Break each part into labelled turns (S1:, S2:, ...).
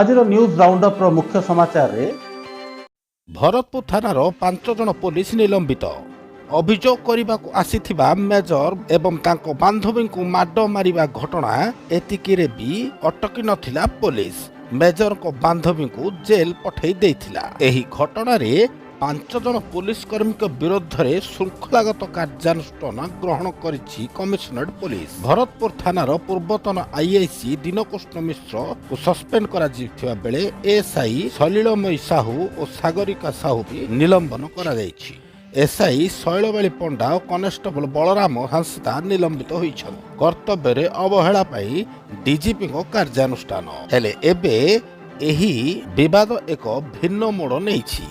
S1: ଆଜିର ନ୍ୟୁଜ୍ ରାଉଣ୍ଡଅପ୍ର ମୁଖ୍ୟ ସମାଚାରରେ
S2: ଭରତପୁର ଥାନାର 5 ଜଣ ପୋଲିସ ନିଲମ୍ବିତ। ଅଭିଯୋଗ କରିବାକୁ ଆସିଥିବା ମେଜର ଏବଂ ତାଙ୍କ ବାନ୍ଧବୀଙ୍କୁ ମାଡ଼ ମାରିବା ଘଟଣା ଏତିକିରେ ବି ଅଟକି ନଥିଲା। ପୋଲିସ ମେଜରଙ୍କ ବାନ୍ଧବୀଙ୍କୁ ଜେଲ୍ ପଠାଇ ଦେଇଥିଲା। ଏହି ଘଟଣାରେ 5 ଜଣ ପୋଲିସ କର୍ମୀଙ୍କ ବିରୋଧରେ ଶୃଙ୍ଖଳାଗତ କାର୍ଯ୍ୟାନୁଷ୍ଠାନ ଗ୍ରହଣ କରିଛି କମିଶନରେଟ୍ ପୋଲିସ। ଭରତପୁର ଥାନାର ପୂର୍ବତନ ଆଇଆଇସି ଦୀନକୃଷ୍ଣ ମିଶ୍ରକୁ ସସ୍ପେଣ୍ଡ କରାଯାଇଥିବା ବେଳେ ଏଏସ୍ଆଇ ସଲିଳମୟୀ ସାହୁ ଓ ସାଗରିକା ସାହୁ ବି ନିଲମ୍ବନ କରାଯାଇଛି। ଏସ୍ଆଇ ଶୈଳବାଳୀ ପଣ୍ଡା ଓ କନେଷ୍ଟବଳ ବଳରାମ ହାଁସଦା ନିଲମ୍ବିତ ହୋଇଛନ୍ତି। କର୍ତ୍ତବ୍ୟରେ ଅବହେଳା ପାଇଁ ଡିଜିପିଙ୍କ କାର୍ଯ୍ୟାନୁଷ୍ଠାନ। ହେଲେ ଏବେ ଏହି ବିବାଦ ଏକ ଭିନ୍ନ ମୋଡ଼ ନେଇଛି।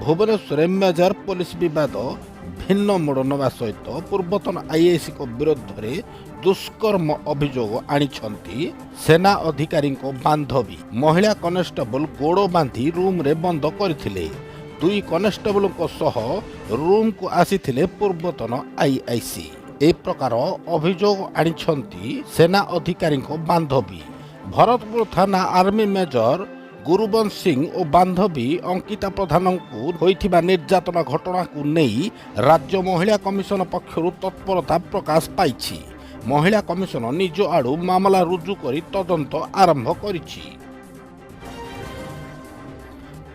S2: ଭୁବନେଶ୍ୱରରେ ମେଜର ପୋଲିସ ବିବାଦ ଭିନ୍ନ ମୋଡ଼ ନେବା ସହିତ ପୂର୍ବତନ ଆଇଆଇସିଙ୍କ ବିରୋଧରେ ଦୁଷ୍କର୍ମ ଅଭିଯୋଗ ଆଣିଛନ୍ତି ସେନା ଅଧିକାରୀଙ୍କ ବାନ୍ଧବୀ। ମହିଳା କନେଷ୍ଟବଳ ଗୋଡ଼ ବାନ୍ଧି ରୁମ୍ରେ ବନ୍ଦ କରିଥିଲେ। ଦୁଇ କନେଷ୍ଟବଳଙ୍କ ସହ ରୁମ୍କୁ ଆସିଥିଲେ ପୂର୍ବତନ ଆଇଆଇସି। ଏ ପ୍ରକାର ଅଭିଯୋଗ ଆଣିଛନ୍ତି ସେନା ଅଧିକାରୀଙ୍କ ବାନ୍ଧବୀ। ଭରତପୁର ଥାନା ଆର୍ମି ମେଜର ଗୁରୁବଂଶ ସିଂ ଓ ବାନ୍ଧବୀ ଅଙ୍କିତା ପ୍ରଧାନଙ୍କୁ ହୋଇଥିବା ନିର୍ଯାତନା ଘଟଣାକୁ ନେଇ ରାଜ୍ୟ ମହିଳା କମିଶନ ପକ୍ଷରୁ ତତ୍ପରତା ପ୍ରକାଶ ପାଇଛି। ମହିଳା କମିଶନ ନିଜ ଆଡ଼ୁ ମାମଲା ରୁଜୁ କରି ତଦନ୍ତ ଆରମ୍ଭ କରିଛି।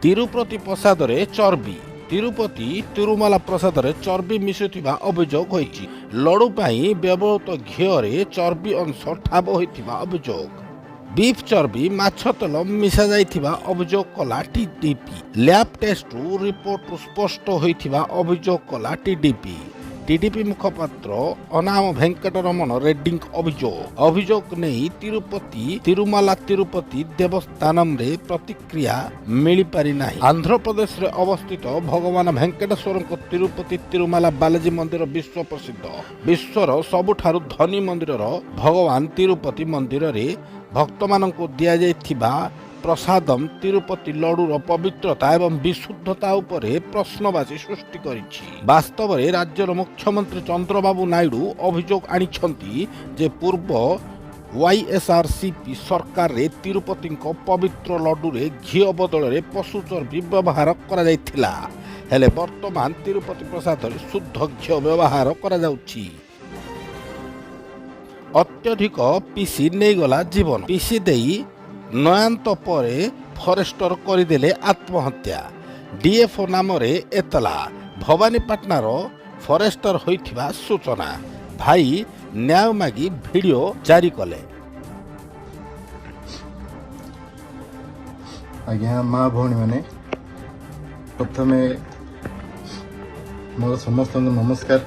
S2: ତିରୁପତି ପ୍ରସାଦରେ ଚର୍ବି। ତିରୁପତି ତିରୁମାଲା ପ୍ରସାଦରେ ଚର୍ବି ମିଶୁଥିବା ଅଭିଯୋଗ ହୋଇଛି। ଲଡୁ ପାଇଁ ବ୍ୟବହୃତ ଘିଅରେ ଚର୍ବି ଅଂଶ ଠାବ ହୋଇଥିବା ଅଭିଯୋଗ। ବିଫ୍ ଚର୍ବି, ମାଛ ତେଲ ମିଶାଯାଇଥିବା ଅଭିଯୋଗ କଲା ଟିଟିଡି। ଲ୍ୟାବ୍ ଟେଷ୍ଟରୁ ରିପୋର୍ଟରୁ ସ୍ପଷ୍ଟ ହୋଇଥିବା ଅଭିଯୋଗ କଲା ଟିଟିଡି। ଟିଟିଡି ମୁଖପାତ୍ର ଅନାମ ଭେଙ୍କଟରମଣ ରେଡ୍ଡୀଙ୍କ ଅଭିଯୋଗ। ଅଭିଯୋଗ ନେଇ ତିରୁପତି ତିରୁମାଲା ତିରୁପତି ଦେବସ୍ଥାନମରେ ପ୍ରତିକ୍ରିୟା ମିଳିପାରିନାହିଁ। ଆନ୍ଧ୍ରପ୍ରଦେଶରେ ଅବସ୍ଥିତ ଭଗବାନ ଭେଙ୍କଟେଶ୍ୱରଙ୍କ ତିରୁପତି ତିରୁମାଲା ବାଲାଜୀ ମନ୍ଦିର ବିଶ୍ୱ ପ୍ରସିଦ୍ଧ। ବିଶ୍ୱର ସବୁଠାରୁ ଧନୀ ମନ୍ଦିରର ଭଗବାନ ତିରୁପତି ମନ୍ଦିରରେ ଭକ୍ତମାନଙ୍କୁ ଦିଆଯାଇଥିବା ପ୍ରସାଦମ ତିରୁପତି ଲଡୁର ପବିତ୍ରତା ଏବଂ ବିଶୁଦ୍ଧତା ଉପରେ ପ୍ରଶ୍ନବାଚୀ ସୃଷ୍ଟି କରିଛି। ବାସ୍ତବରେ ରାଜ୍ୟର ମୁଖ୍ୟମନ୍ତ୍ରୀ ଚନ୍ଦ୍ରବାବୁ ନାଇଡୁ ଅଭିଯୋଗ ଆଣିଛନ୍ତି ଯେ ପୂର୍ବ ୱାଇଏସ୍ଆରସିପି ସରକାରରେ ତିରୁପତିଙ୍କ ପବିତ୍ର ଲଡୁରେ ଘିଅ ବଦଳରେ ପଶୁ ଚର୍ବି ବ୍ୟବହାର କରାଯାଇଥିଲା। ହେଲେ ବର୍ତ୍ତମାନ ତିରୁପତି ପ୍ରସାଦରେ ଶୁଦ୍ଧ ଘିଅ ବ୍ୟବହାର କରାଯାଉଛି। ଅତ୍ୟଧିକ ପିସି ନେଇଗଲା ଜୀବନ। ପିସି ଦେଇ ନୟାନ୍ତ ପରେ ଫରେଷ୍ଟର କରିଦେଲେ ଆତ୍ମହତ୍ୟା। ଡିଏଫ୍ଓ ନାମରେ ଏତଲା। ଭବାନୀପାଟଣାର ଫରେଷ୍ଟର ହୋଇଥିବା ସୂଚନା। ଭାଇ ନ୍ୟାୟ ମାଗି ଭିଡ଼ିଓ ଜାରି କଲେ।
S3: ଆଜ୍ଞା, ମା ଭଉଣୀମାନେ, ପ୍ରଥମେ ମୋର ସମସ୍ତଙ୍କୁ ନମସ୍କାର।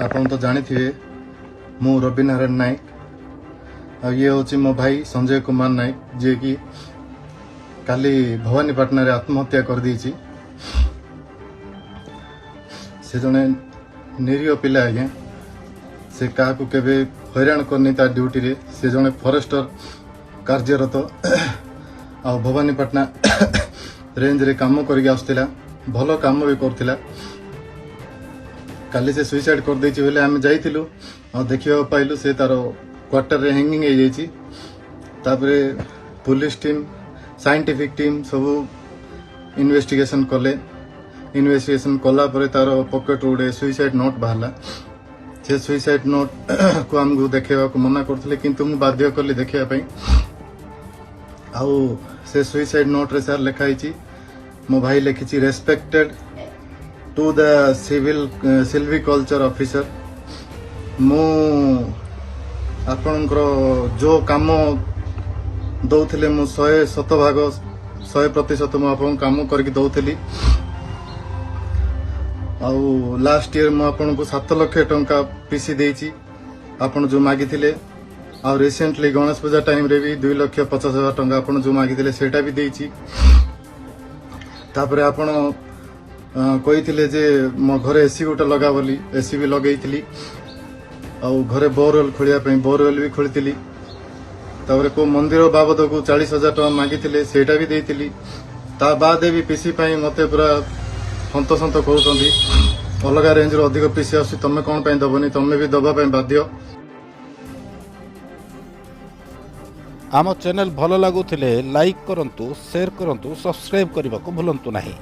S3: ଆପଣ ତ ଜାଣିଥିବେ, ମୁଁ ରବି ନାରାୟଣ ନାୟକ ଆଉ ଇଏ ହେଉଛି ମୋ ଭାଇ ସଞ୍ଜୟ କୁମାର ନାୟକ, ଯିଏକି କାଲି ଭବାନୀପାଟଣାରେ ଆତ୍ମହତ୍ୟା କରିଦେଇଛି। ସେ ଜଣେ ନିରୀହ ପିଲା ଆଜ୍ଞା। ସେ କାହାକୁ କେବେ ହଇରାଣ କରିନି ତା ଡ୍ୟୁଟିରେ। ସେ ଜଣେ ଫରେଷ୍ଟର କାର୍ଯ୍ୟରତ ଆଉ ଭବାନୀପାଟଣା ରେଞ୍ଜରେ କାମ କରିକି ଆସୁଥିଲା। ଭଲ କାମ ବି କରୁଥିଲା। କାଲି ସେ ସୁଇସାଇଡ୍ କରିଦେଇଛି ବୋଲି ଆମେ ଯାଇଥିଲୁ ଆଉ ଦେଖିବାକୁ ପାଇଲୁ, ସେ ତାର କ୍ୱାର୍ଟରରେ ହ୍ୟାଙ୍ଗିଂ ହେଇଯାଇଛି। ତାପରେ ପୋଲିସ ଟିମ୍, ସାଇଣ୍ଟିଫିକ୍ ଟିମ୍ ସବୁ ଇନଭେଷ୍ଟିଗେସନ କଲେ। ଇନଭେଷ୍ଟିଗେସନ କଲା ପରେ ତାର ପକେଟରୁ ଗୋଟେ ସୁଇସାଇଡ୍ ନୋଟ୍ ବାହାରିଲା। ସେ ସୁଇସାଇଡ୍ ନୋଟ୍ କୁ ଆମକୁ ଦେଖେଇବାକୁ ମନା କରୁଥିଲେ, କିନ୍ତୁ ମୁଁ ବାଧ୍ୟ କଲି ଦେଖିବା ପାଇଁ। ଆଉ ସେ ସୁଇସାଇଡ୍ ନୋଟ୍ରେ ସାର୍ ଲେଖା ହେଇଛି, ମୋ ଭାଇ ଲେଖିଛି, "Respected to the civil silviculture officer, ମୁଁ ଆପଣଙ୍କର ଯେଉଁ କାମ ଦଉଥିଲେ, ମୁଁ ଶତ ଭାଗ 100% ମୁଁ ଆପଣଙ୍କୁ କାମ କରିକି ଦଉଥିଲି। ଆଉ ଲାଷ୍ଟ ଇୟର ମୁଁ ଆପଣଙ୍କୁ 7 ଲକ୍ଷ ଟଙ୍କା ପିସି ଦେଇଛି, ଆପଣ ଯେଉଁ ମାଗିଥିଲେ। ଆଉ ରିସେଣ୍ଟଲି ଗଣେଶ ପୂଜା ଟାଇମରେ ବି 2,50,000 ଟଙ୍କା ଆପଣ ଯେଉଁ ମାଗିଥିଲେ, ସେଇଟା ବି ଦେଇଛି। ତାପରେ ଆପଣ କହିଥିଲେ ଯେ ମୋ ଘରେ ଏସି ଗୋଟେ ଲଗା ବୋଲି, ଏସି ବି ଲଗେଇଥିଲି। ଆଉ ଘରେ ବୋରୱେଲ୍ ଖୋଳିବା ପାଇଁ ବୋରୱେଲ୍ ବି ଖୋଳିଥିଲି। ତାପରେ କୋଉ ମନ୍ଦିର ବାବଦକୁ 40,000 ଟଙ୍କା ମାଗିଥିଲେ, ସେଇଟା ବି ଦେଇଥିଲି। ତା ବାଦେ ବି ପିସି ପାଇଁ ମତେ ପୁରା ହନ୍ତସନ୍ତ କରୁଛନ୍ତି। ଅଲଗା ରେଞ୍ଜରୁ ଅଧିକ ପିସି ଆସୁଛି, ତମେ କଣ ପାଇଁ ଦବନି? ତମେ ବି ଦବା ପାଇଁ ବାଧ୍ୟ।"
S2: ଆମ ଚ୍ୟାନେଲ ଭଲ ଲାଗୁଥିଲେ ଲାଇକ୍ କରନ୍ତୁ, ସେୟାର କରନ୍ତୁ, ସବସ୍କ୍ରାଇବ୍ କରିବାକୁ ଭୁଲନ୍ତୁ ନାହିଁ।